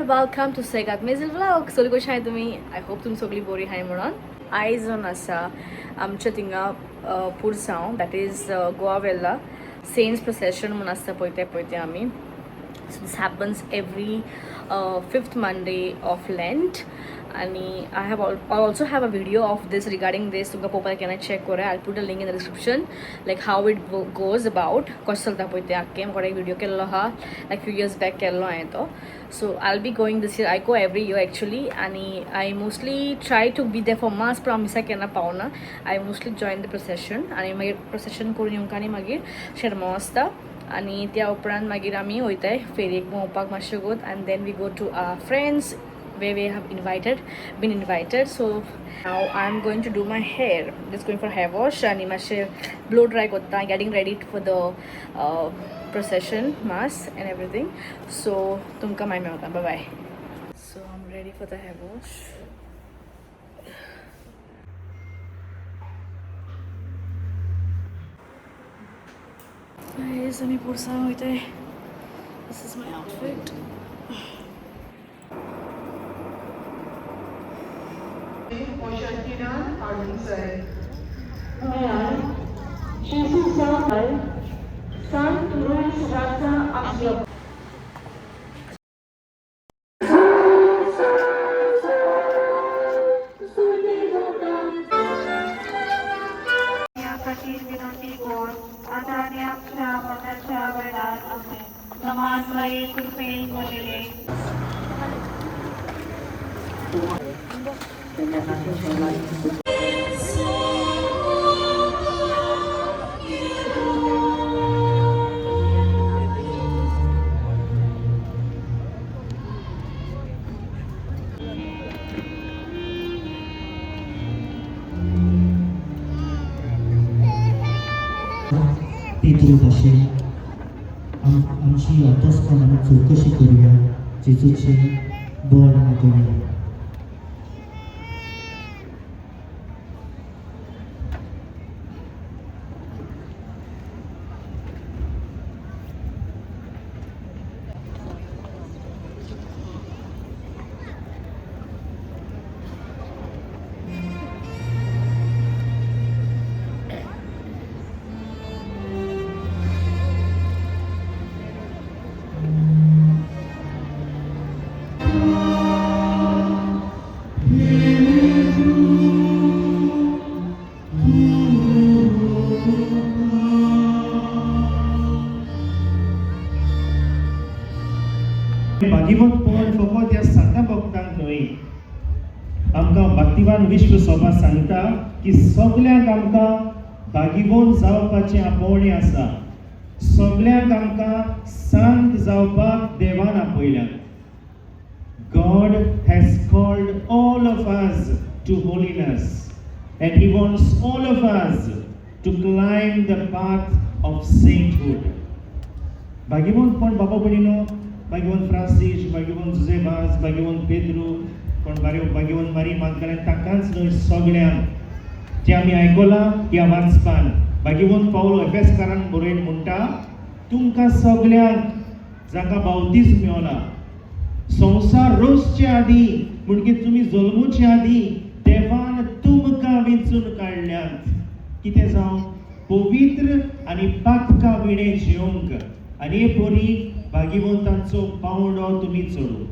Welcome to सेगात मेझल vlog. सगळी कशी आहाय तुमी? I hope तुमी सगळी बरी आहाय म्हणून. आयज जावन आसा आमच्या थिंगा पुरसांव, that is Goa Velha saints procession म्हणून आसता पळय तें पळय तें आमी. So this happens every fifth Monday of Lent. आणि I also have a video of this, regarding this. तुमकां पळोवपाक केन्ना चॅक करा. I put a link in the description, like how it goes about, कशें चलता पळय तें आख्खें. म्हाका एक व्हिडिओ केल्लो आहा, लायक फ्यू इयर्स बॅक केल्लो हांवें तो. So I be going this year. I go every year actually आनी I mostly try to be there for mass, पण हांव मिसाक केन्ना पावना. I mostly join the procession आनी मागीर प्रोसेशन करून येवंक आनी मागीर शेरमांव आसता आनी त्या उपरांत मागीर आमी वयताय फेरयेक भोंवपाक मातशें गोत and then we go to our friends where we have invited been invited. So now I'm going to do my hair, just going for hair wash आणि मातशें blow dry करता, getting ready for the procession mass and everything. So तुमकां मागीर मेवता. Bye bye. So I'm ready for the hair wash. Guys, आमी पुरसांव वयताय. This is my outfit. Oceantinan Arvinsay. Jesus Sant Luis Raza Aslo. या खातीर विनंती कर आतां आनी आमच्या मरणाच्या वेळार. आमेन. समान मरिये, कृपेन भरिल्ले. पेद्रू भाशेन आमची अंतस्करण आमी चवकशी करुया, जेजूचें बळ मागुया. भागीवंतपण फकत ह्या सांता भक्तांक न्हय, आमकां भक्तिवान विश्व सभा सांगता की सगल्यांक आमकां भागीवंत जावपाचें आपोवणें आसा. सगल्यांक आमकां सांत जावपाक देवान आपयल्यात. God has called all of us to holiness, and He wants all of us to climb the path of sainthood. भाग्यवंतपण बाबा भयणीनो, भाग्यवंत फ्रांसीस, भाग्यवंत जुजेबाज, भाग्यवंत पेद्रू, कोण बारी भाग्यवंत मारी मागदालेन, तांकांच न्हय, सगळ्यांक जे आमी आयकलां ह्या वाचपान. भाग्यवंत पावलो एफेसकारांक बरयन म्हणटा, तुमकां सगळ्यांक जाका बावतीज मेवला, संवसार रोसचे आदी, म्हणजे तुमी जल्मुचे आदी देवान तुमकां वेंचून काडल्यात कितें जावं? पवित्र आनी पातका विणें जिवंक आनी हे परी भाग्यवंतांचो पावंडो तुमी चडूं.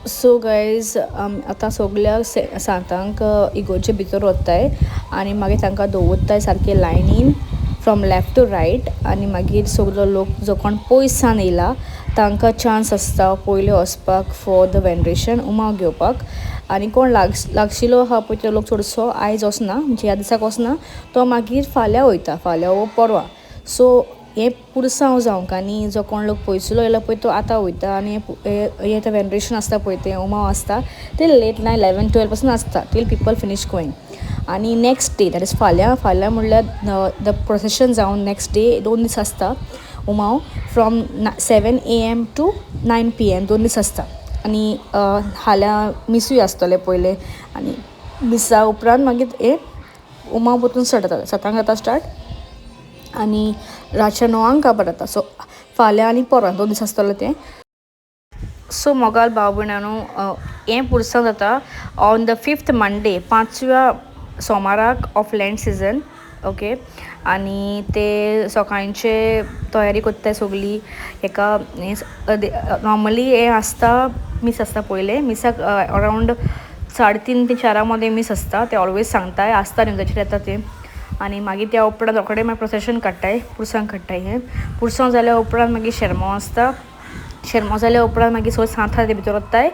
सो गायज आतां सगल्या सांतांक इगोर्जे भितर वताय आनी मागीर तांकां दवरताय सारके लायनीन फ्रॉम लेफ्ट टू रायट. आनी मागीर सगलो लोक जो कोण पयस सान येयला तांकां चान्स आसता पयलीं वचपाक फॉर the veneration उमाव घेवपाक. आनी कोण लागशिलो आहा पळय तो लोक चडसो आयज वचना, म्हणजे ह्या दिसाक वचना, तो मागीर फाल्यां वयता, फाल्यां वो परवां. सो हें पुरसांव जावंक आनी जो कोण लोक पयसुलो येयला पळय तो आतां वयता. आनी हें आतां वेनरेशन आसता पळय तें उमाव आसता ते लेट नायट 11, 12 पासून आसता टील पिपल फिनीश गोईंग. आनी नेक्स्ट डे that is फाल्यां, फाल्यां म्हणल्यार the procession जावन नेक्स्ट डे 2 दीस आसता उमाव फ्रॉम 7 AM to 9 PM 2 दीस आसता. आनी फाल्यां मिसूय आसतलें पयलें आनी मिसा उपरांत मागीर हें उमाव परतून स्टार्ट जाता, 7 जाता स्टार्ट आनी रातच्या 9 काबार जाता. सो फाल्यां आनी परवां 2 दीस आसतलो तें. सो मोगाल भाव भयणांनो हें पुरसांव जाता ऑन the 5th Monday, 5व्या सोमाराक ऑफ लँड सिजन. ओके, आनी ते सकाळचे तयारी करताय सगली. हेका नॉर्मली हें आसता मीस आसता पयलें, मिसाक अरावंड 3:30 ते 4 मदें मीस आसता, ते ऑलवेज सांगताय आसता न्यूजाचेर येता तें. आनी मागीर त्या उपरांत रोखडें मागीर प्रोसेशन काडटाय, पुरसांव काडटाय. हें पुरसांव जाल्या उपरांत मागीर शेरमांव आसता, शेरमांव जाल्या उपरांत मागीर सगळें सांत आहा ते भितर वताय.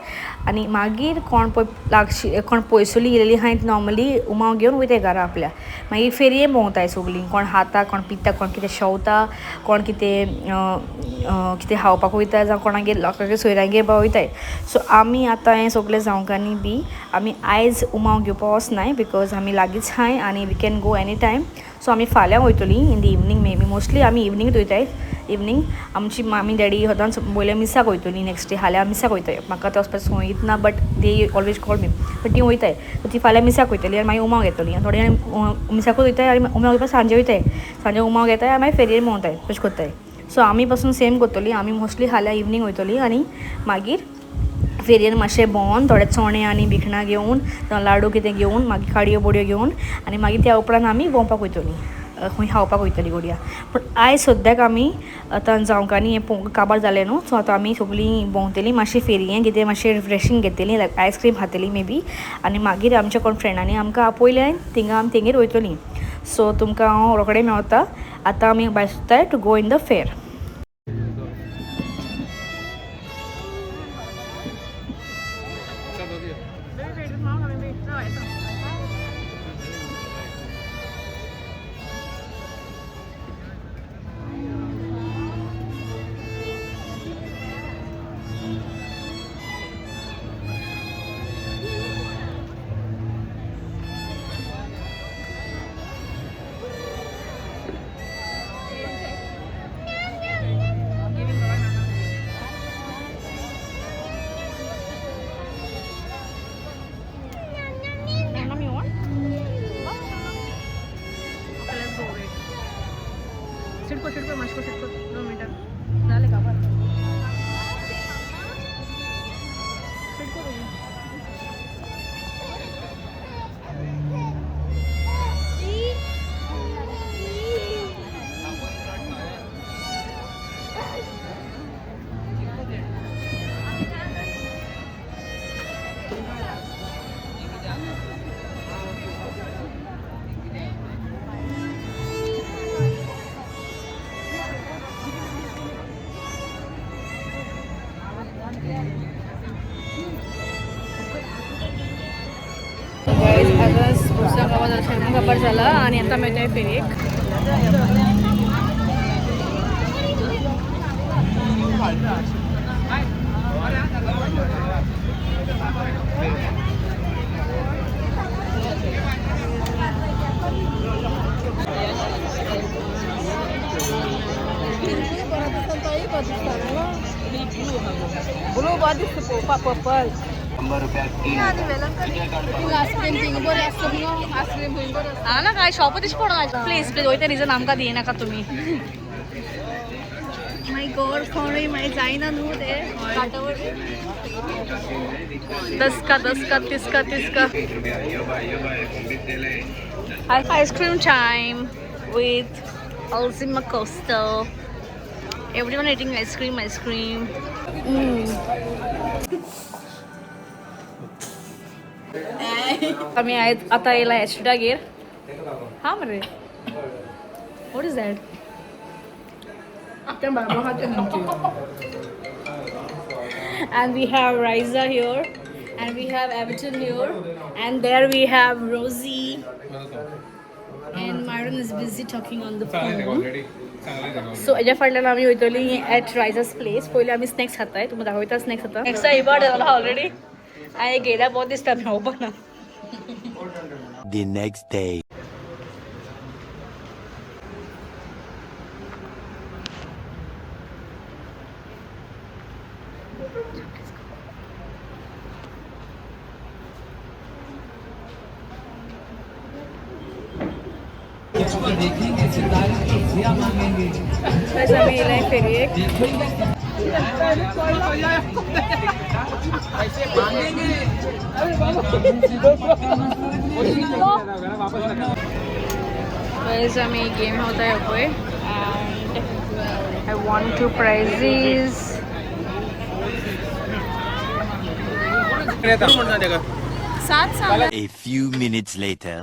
आनी मागीर कोण पळय लागशी कोण पयसुली येयलेली आहाय ती नॉर्मली उमाव घेवन वयताय घरा आपल्या. मागीर फेरये भोंवताय सगलीं, कोण खाता कोण पिता, कोण कितें शेवता, कोण कितें कितें खावपाक वयता, जावं कोणागेर लोकांगेर सोयऱ्यांगेर बा वयताय. सो आमी आतां हें सगलें जावंकांनी बी आमी आयज उमाव घेवपा वचनाय because आमी लागींच हाय आनी we can go any time. So आमी फाल्यां वयतलीं in the evening, maybe mostly आमी इवनींगूच वयताय. इवनींग आमची मामी डॅडी सदांच पयलें मिसाक वयतलीं नेक्स्ट डे, फाल्यां मिसाक वयताय. म्हाका तें वचपाक संवय ना but they always call me, but तीं वयताय. सो ती फाल्यां मिसाक वयतली आनी मागीर उमाव घेतली. आनी थोडे जाण मिसाकूच वयताय आनी उमाव घेवपाक सांजे वयताय, सांजे उमाव घेताय आनी मागीर फेरयेर भोंवताय, तशें करताय. सो आमी पासून सेम करतली, आमी मोस्टली फाल्यां इवनींग वयतली आनी मागीर फेरयेर मातशें भोंवन थोडे चणे आनी भिकणां घेवन, लाडू कितें घेवन, मागीर काडयो बोडयो घेवन आनी मागीर त्या उपरांत आमी भोंवपाक वयतलीं, खंय खावपाक वयतलीं घोडया. पूण आयज सद्याक आमी आतां जावंकांनी हें काबार जालें न्हू, सो आतां आमी सगलीं भोंवतलीं मातशें फेरयें कितें मातशें रिफ्रेशींग घेतलीं, लायक आयस्क्रीम खातलीं मे बी. आनी मागीर आमच्या कोण फ्रेंडांनी आमकां आपयलें थिंगा आमी तेंगेर वयतलीं. सो तुमकां हांव रोखडें मेवता. आतां आमी भायर सोदताय to go in the fair. पावता शेरमूं काबार जाला आनी आतां मेळटाय फेरयेक. हा ना काय शॉप तशी पडून. प्लीज प्लीज, वयता रिजन आमकां दिनाका तुमी. माय गॉड, कोणूय मागीर जायना न्हू ते. 10 का 10 का 30 का 30 का. Ice cream time with Alzima Costa. Everyone eating ice cream, ice cream. आम्ही आहेत आता येयला एस्ट्रिडागेर. हा मरे, what is that? And we have Riza here, and we have Everton here, and there we have Rosie. And Myron is busy talking on the phone. So हेज्या फाटल्यान आमी वयतली एट रायजास प्लेस. पयलीं आमी स्नॅक्स खाताय. तुमकां दाखयता स्नॅक्स खाता. स्नॅक्सा इबाड जाला ऑलरेडी. हांवें घेयल्या बहुत दिसता मेवपा ना. The next day. Guys, आमी येयलाय फेरयेक. Guys, आमी गेम खेळताय पळय and I won two prizes. सात सांग. A few minutes later.